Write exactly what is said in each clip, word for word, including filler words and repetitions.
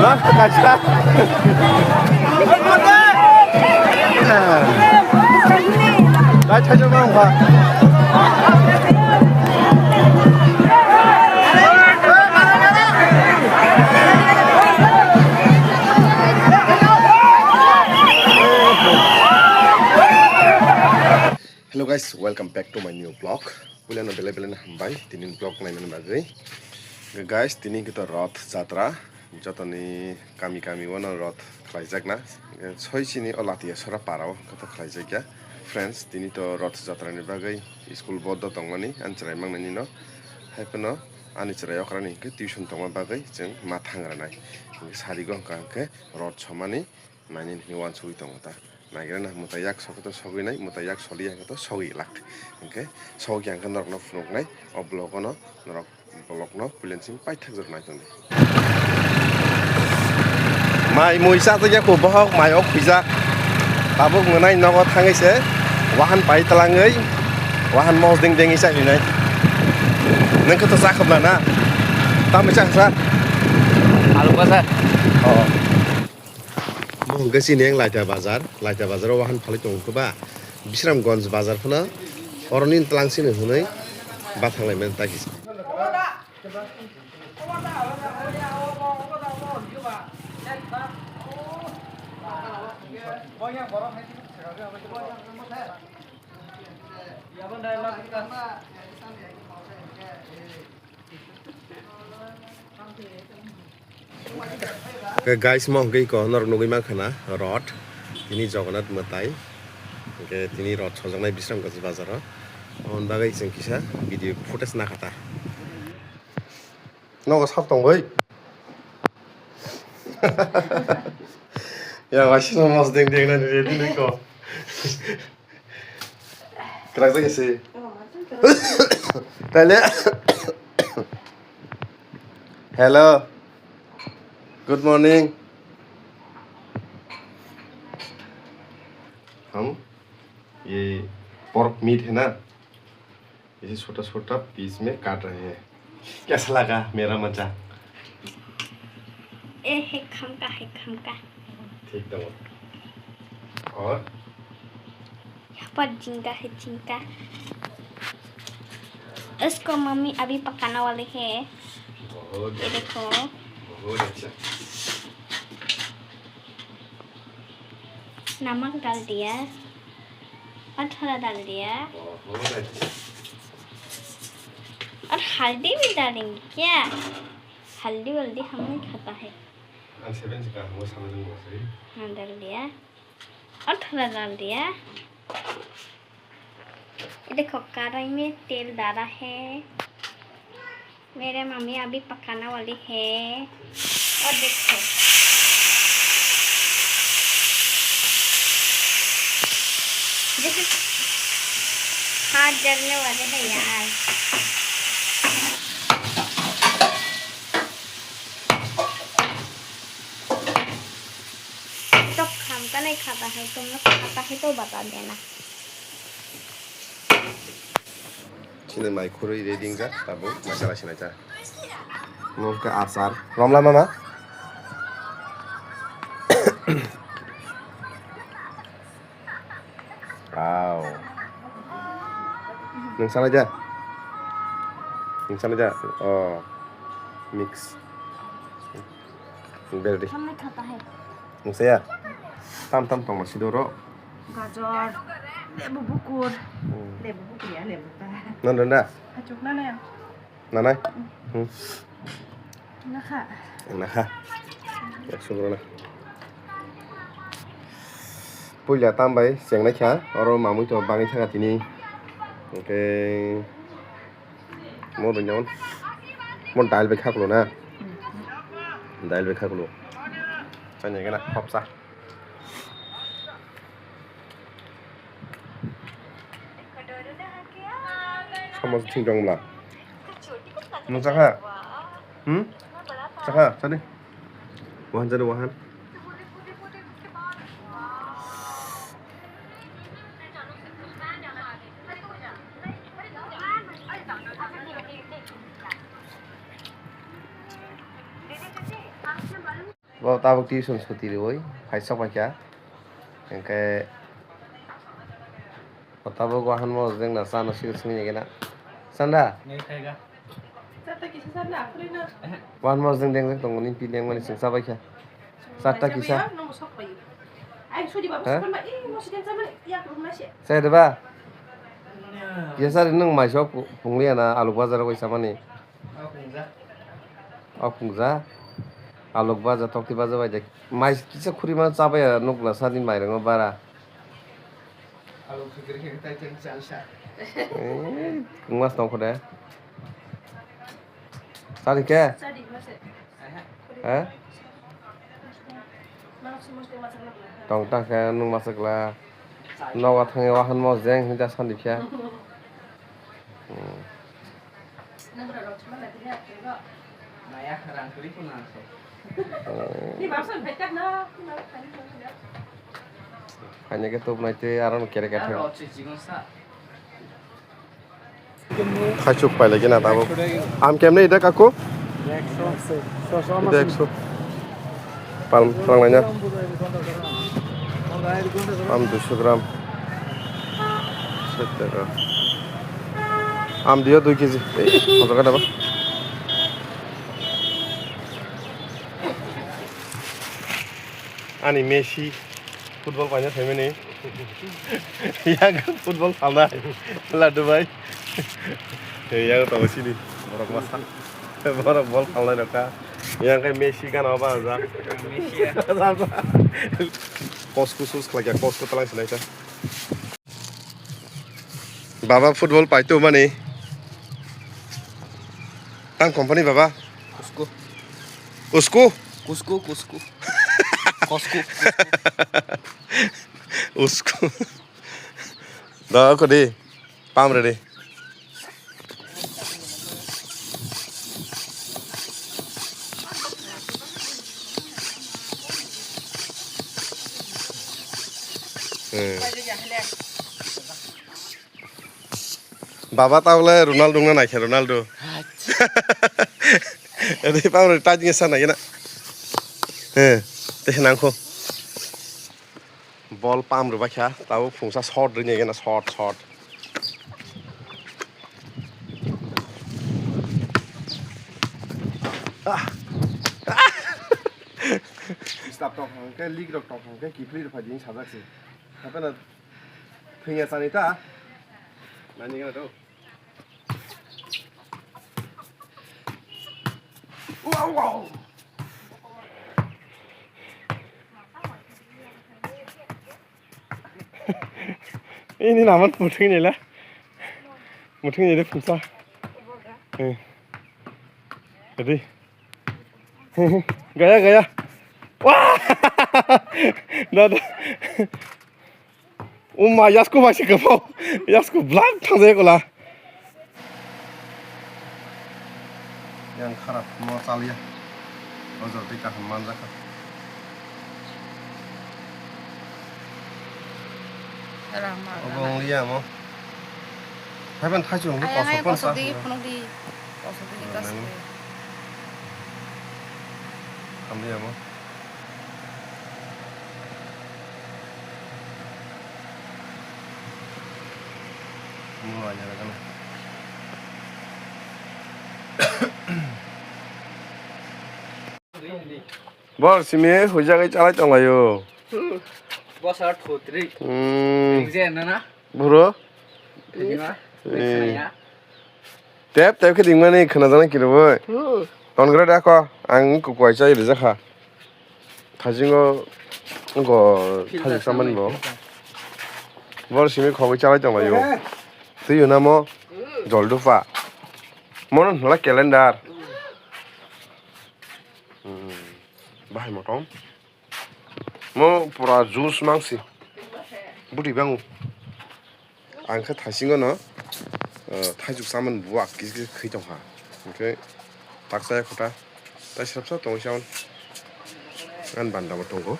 Kaisa. Dai thaijak ma wngkha. Hello guys, welcome back to my new vlog. Puilano belai belai no hambai tini vlog naimani bagwi. Guys, tini khe to Roth Jatra, jotoni kami kami o no Roth khlaijakna. Soi chini o Latia Sora para o khe to khlaijakya. Friends, tini to Roth Jatra ni bagwi school bondo tongmani, ani chwrai mangnani no. Hai phano ani chwrai okrani hwnkhe tuition tongma bagwi chwng ma thang rwnai. Hwnkhe sarigo hwnkha hwnkhe Roth somani. Nainani hwnwi uansugwi tongo ta. Naigra na mwtai yak sokhe to sogwi nai, mwtai yak soliya hwnkhe to sogwi lak. Hwnkhe sogwi ya hwnkhe norokno phunuknai, o vlog-o no norok vlog-no puilensing paithak jora nai tongdi. Mai mui chajak ya kho bohok mai o khuijak. Tabuk mwnai nogo thangwi se wahan pai twlangwi wahan mosdeng dengwi chai hinai. Nwng khe to chakhwpla na? Tamni chakha sa? Alu bhajak. Oh. Mo hwnkhe chini ang Laita Bazar, Laita Bazar o wahan phalwi tongo khe ba, Bisramganj Bazar phano oroni twlang sini hwnwi bathang lai mani ta kisa. Khe guys, mo hwnkhe iko norok nugwi mankha na Roth, tini Jagannath mwtai. Hwnkhe tini Roth sojaknai Bisramganj bazar o. Aboni bagwi chwng kisa video footage nakha ta. Nogo sap tongwi. Ya, waisino mosdeng deng nani ready nui ko. Kwrak jagwi se. Taile. Hello. Good morning. हम ये pork meat है ना, इसे छोटा छोटा पीस में काट रहे हैं। कैसा लगा मेरा मजाक? ए है खमका है खमका। ठीक था वो। और? यहाँ पर झींगा है झींगा। इसको मम्मी अभी पकाने वाली है। बहुत ये देखो। बहुत अच्छा। नमक डाल दिया। और थोड़ा डाल दिया। बहुत अच्छा। और हल्दी भी डालेंगे क्या? हल्दी वल्दी हम नहीं खाता है। Ang seven si kaham o sama nung bo sri. हाँ, डाल दिया। और थोड़ा डाल दिया। ये देखो, कढ़ाई में तेल डाला है। मेरे मम्मी अभी पकाने वाली है। और देखो, जैसे हाथ जलने वाले हैं यार। तो खामता नहीं खाता है, तुम लोग खाता है तो बता देना। Chini mai khurui ready wngjak, tabuk mai chalai sinai ta. Omo khe achar. Romla mama? Wow. Nwng salai da? Nwng salai da? Oh. Mix. Ready. Hamle khata hai. Nwng saya? Tam tam tongma sidoro. Gajor. Lebu bukur. Hmm. Lebu bukur ya, lebu ta. Nang danda? Achuk nana ya. Nanai? Hmm. Nakha. Nakha. Yak sugro na. Puila tam bai chengnai kha, oro mamui to bangwi thangkha tini. Hwnkhe mo doi nang. Mo dal bai khaklo na. Dal bai khaklo. Chanya gana khopsa. Samosa thing dong bla. Nung chakha? Hmm? Chakha, chadi. Wahan chadi, wahan. Bo tabuk tuition suti riwi phaisok paikha. Hwnkhe bo tabuk wahan mojeng na chano sikir singni gena. Chanda? Nai khaiga. Wahan mojeng dengjak tongo, nini pi lengmani chwng chabaikha. Charta kisa. Ha? Chai de ba? Kisa ri nwng maisok pu-, pungliya na aluk bazar bai chamani? O phungja. Aluk baja, tokti baja bai de. Mais kisa khuri ma chabaya nukla sani mairango bara. Aluk khikiri khikiri tai teng chalsa. Eh, kungmas tongkho de. Sani ke? Sadi mase. Eh? Tong ta khe nwng masakla. Nogo thangwi wahan mojeng hinta sani khe. Hmm. Khaina khe tubnai tei aro no kere kethang. Khaichuk pailai gina tabuk. Am kemne ida kaku? Ida ekso. Pal, pal laina. Am duiso gram. Sat taka. Am dio dui kg. Ei, hojaga daba. Ani Messi football paina phaimani. Yang football salnai. Ladu bai. Yang tong sini. Borok masa. Borok ball salnai nokha. Yang kai Messi gana ba ja. Messi ya. Kosku sus khlai kya, kosku talang sinai ta. Baba football paito mani. Tang company baba. Kusko. Usko? Kusko, kusko. Kosko. Usko. Da ko de. Pam re de. Hmm. Baba tabole Ronaldo wngna naikhe, Ronaldo. Acha. Ri pamrok ta jingsa naikhe na. He, tei nangkho. Bol pam rwbaikha, tabuk phungsa shot rwnaikhe na, shot, shot. Ah. Stop tok hangke, league rok tok hangke, kiphilwi rwphai di, sajak se. Hapheno thwngya chani ta. Nani gana do. Wow, wow. Ini naman muthung ni la. Muthung ni de phungsa. Eh. Ready? Gaya, gaya. Wah! Dada. Uma, yasku bai se kwpho. Yasku blak thangjago la. Yang kharap mo chaliya. O jor tei kaham manjakha. Rama, obo rama. Wng liya mo. Haiban thaichung kosok di, phunuk di. Kosok di, hmm, kosok di. Hamliya mo. Mo aja na kana. Bor simi huijagwi chalai tonglaio. Bosor thutri. Hmm. Ringje nana. Buro. Ringma. Eh. Ringya. Tep tep khe ringmani khwnajaknai kiriboi. Hmm. Tongra da ko ang kukwai chai rijakha. Thaijingo go thajik samani bo. Bor simi khogwi chalai tonglaio. Eh. Twi unamo. Hmm. Joldupa. Mono hwnla calendar. Hmm. Bahai motom. Mo pura juice mangsi. Buti bangu. Ang khe thaisingo no, eh, thaichuk chamani buwa kis kis khe tongkha. Hwnkhe taksa ya kota. Tai srapsa tongwi chamani. Ang banda bo tongo.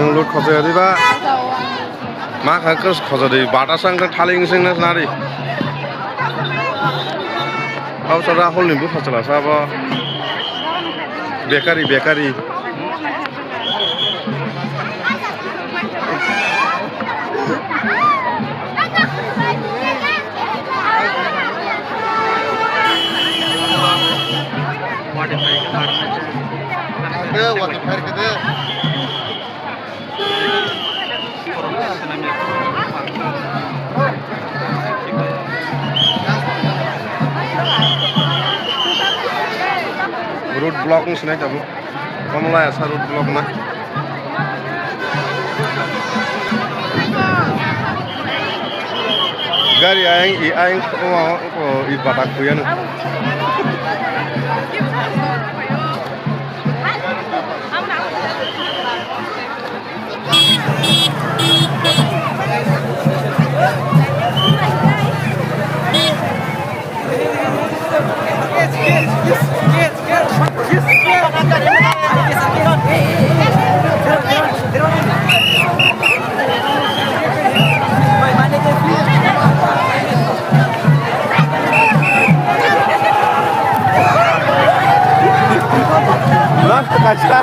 Lut khochai di ba. Ma kha kos khochai di, bata sang kha thaling sing na nari. Abo sa Rahul ni bupha chwla sa abo. Bekari, bekari. Road block wng sinai tabuk. Omo laya sa road block na. Gari ayang i ayang o o i batak kuyanu. Last kaisa.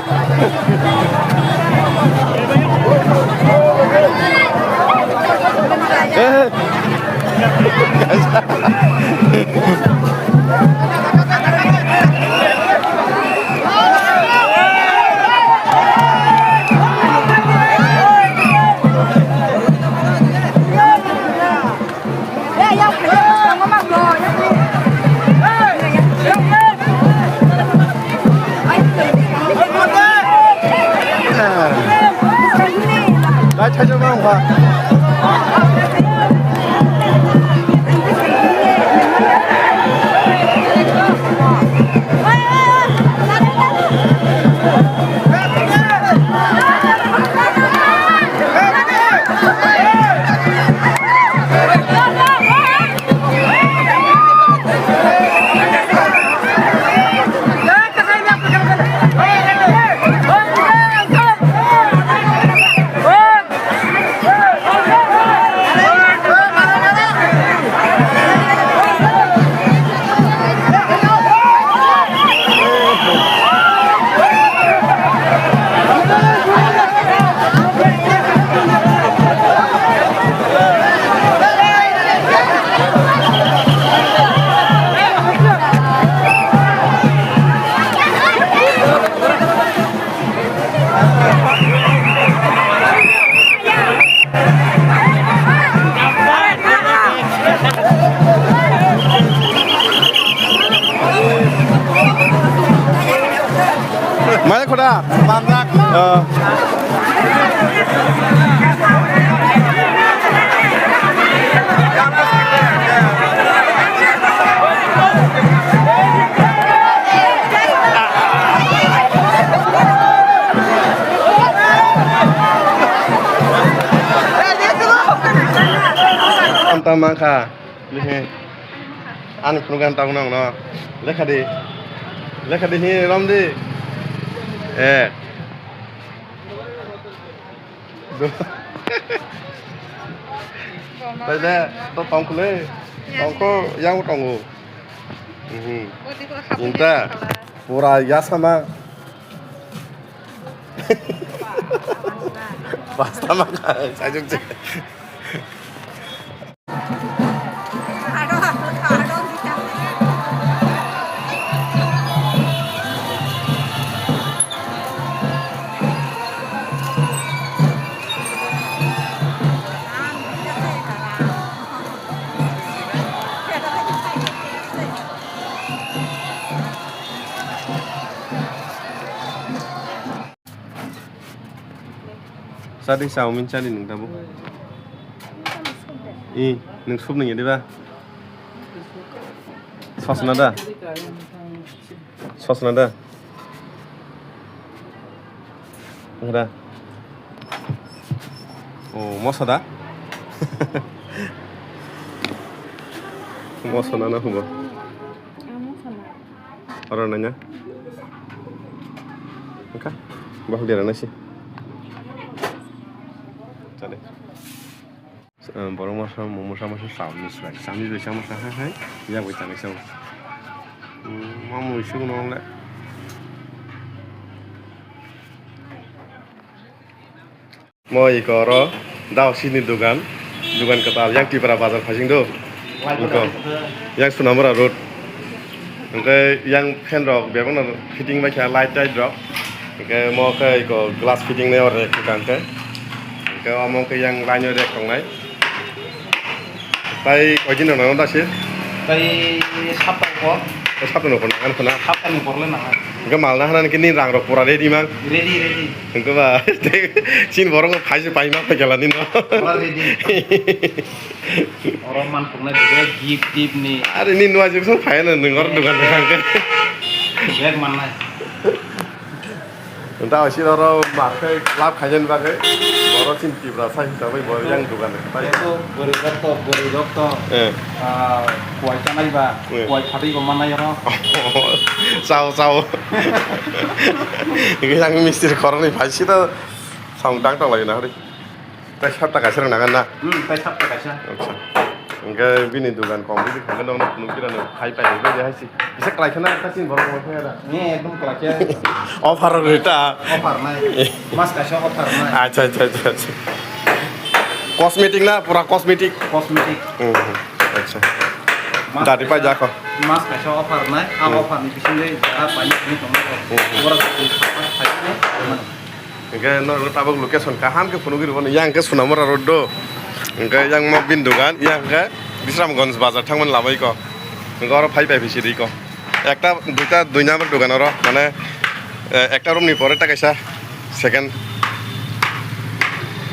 Eh. Mane khoda? Panjak. Oh. Ang tamo mankha. Ani phunukgo ang tabuk nangno. Lekha di. Lekha di hi rom di. Eh. Pai de, to tongkho le. Tongkho, yang tongo. Mhm. Inta. Pura yasama. Pasta makan, sajung cek. Chadi chowmin chadi nwng tabuk. I, nwng soup nungya diba? Sosna da? Sosna da? Nwng da? O, moso da? Moso nana hubo. Oro nanya. Engka. Bahuk dera nasi. Borok masa mung masa masa cham ni swlai cham ni bai chama kha hai hai yak bai tanai chao. Mamung isuk no le. Mo iko oro dao sini dugan, dugan kwtal yang Tipra bazar phasing do. Iko yang Sunamura road. Hwnkhe yang fan rok bebak no fitting bai kha light tight rok. Hwnkhe mo khe iko glass fitting nai o rek hwnkha hwnkhe. Hwnkhe omo khe yang line o rek tongnai. Tai koi din rok nango da se? Tai sapta ko. Sapta no ko nangan khuna. Sapta ni porle nangan. Hwnkhe mal na hana kini rang rok pura ready mang. Ready ready. Hwnkhe ba chin borok no phai se pai ma kela ni no. Pura ready. Oro man poknai bebak gift tip ni. Are ni nua jok song phai na nung or dugan dugan ke. Bebak mannai. Nta osi oro market lab khaina bagwi oro chin Tipra sai hisabai bo yang dugan khai. Eko bwrwi rok to bwrwi rok to. Eh. Ah, kuai chanai ba, eh, kuai phatwi bo mannai oro. Chao chao. Yang mistri khoroknwi phai sida song dang tong lai na hori. Tai sapta kaisa rang nangan na? Hmm, tai sapta kaisa. Acha. Hwnkhe bini dugan complete khaikhe nokno phunuk kira no phai pai bai hai si. Bisa khlai khana ta chin borok mo khaya da. Ni ekdom khlai khe. Offer reta. Offer nai. Mas kaisa offer nai. Acha acha acha acha. Cosmetic na pura cosmetic. Cosmetic. Hmm. Acha. Mas dari kaisa, pai jako. Mas kaisa offer nai. A, hmm, offer ni bising dei ja pai ni tong. Hmm. Borok phai ni. Hwnkhe norok tabuk location kaham khe phunugwi rwmani, yang khe Sunamura road do. Hwnkhe yang mo bini dugan, yang khe Bisramganj bazar thangmani lama iko. Hwnkhe oro phai pai phi sidi iko. Ekta, duita, dui number dugan oro, mane, eh, ekta room ni pore ta kaisa second.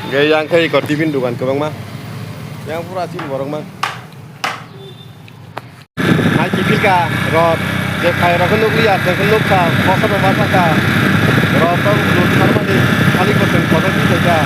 Hwnkhe yang khe iko tiffin dugan kwbangma. Yang pura chini borok ma. Hai kiphilka rot je phai rok khe nukliya, chwng khe nukha, kosa bo ma sakha. Rot tong lut sarmani thani bo chwng kotor khe khaikha.